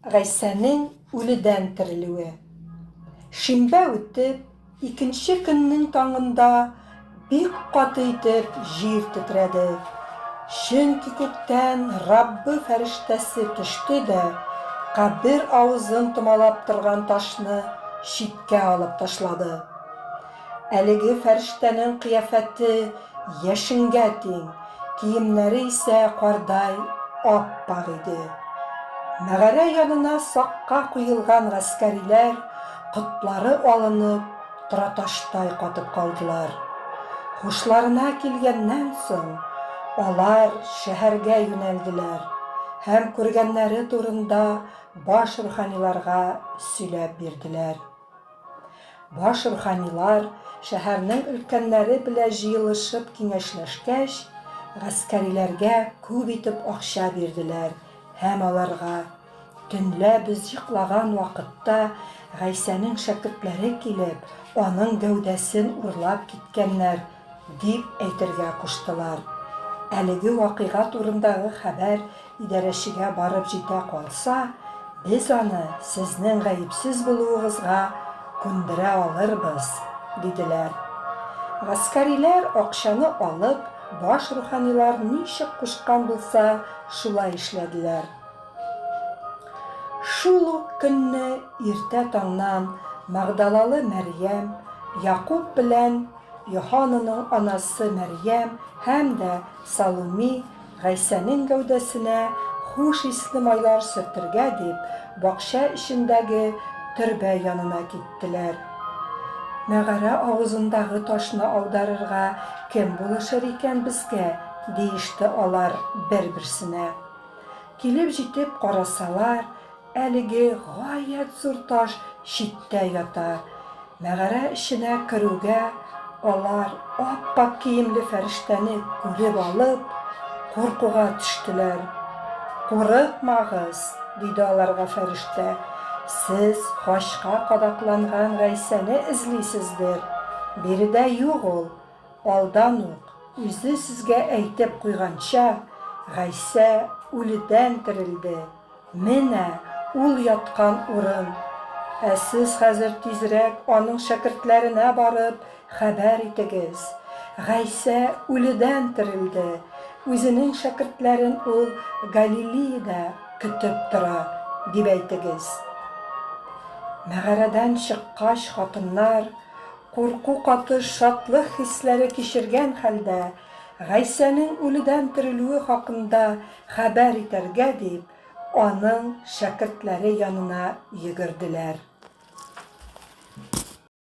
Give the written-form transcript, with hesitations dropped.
Гайсәнең үледән терелүе. Шимбә үтеп, икенче көннең таңында бик каты итеп җир тетрәде. Чөнки күктән Раббы фәрештәсе төште дә кабер авызын томалап торган ташны читкә алып ташлады. Әлеге фәрештәнең кыяфәте яшенгә тиң, киемнәре исә кардай ап-ак иде. Мәгарә янына сакка куелган гаскәриләр, котлары алынып, тораташтай катып калдылар. Һушларына килгәннән соң, алар шәһәргә юнәлделәр һәм күргәннәре турында баш руханиларга сөйләп бирделәр. Баш руханилар, шәһәрнең өлкәннәре белә җыелышып киңәшләшкәч, гаскәриләргә күп итеп акча бирделәр һәм аларга, Төнлә без йоклаган вакытта Гайсәнең шәкертләре килеп, аның гәүдәсен урлап киткәннәр, дип әйтергә куштылар. Әлеге вакыйга турындагы хәбәр идарәчегә барып җитә калса, без аны сезнең гаепсез булуыгызга күндерә алырбыз, диделәр. Гаскәриләр акчаны алып, баш руханилар ничек кушкан булса, шулай эшләделәр. Шул ук көнне иртә таңнан Магдалалы Мәрьям, Якуб белән Йоһананың анасы Мәрьям һәм дә Салуми Гайсәнең гәүдәсенә хуш исле майлар сөртергә дип, бакча эчендәге төрбә янына киттеләр. Мәгарә авызындагы ташны аударырга кем булышыр икән безгә? диеште алар бер-берсенә. Килеп җитеп карасалар, Әлеге гаять зур таш читтә ята. Мәгарә эченә керүгә, алар ап-ак киемле фәрештәне күреп алып, куркуга төштеләр. Курыкмагыз, диде аларга фәрештә, сез хачка кадакланган Гайсәне эзлисездер. Биредә юк ул. Алдан ук үзе сезгә әйтеп куйганча, Гайсә үледән терелде. Менә ул яткан урын. Ә сез хәзер тизрәк аның шәкертләренә барып хәбәр итегез, Гайсә үледән терелде, үзенең шәкертләрен ул Галилеядә көтеп тора, дип әйтегез. Мәгарәдән чыккач, хатыннар, курку катыш шатлык хисләре кичергән хәлдә, Гайсәнең үледән терелүе хакында хәбәр итәргә дип, аның шәкертләре янына йөгерделәр.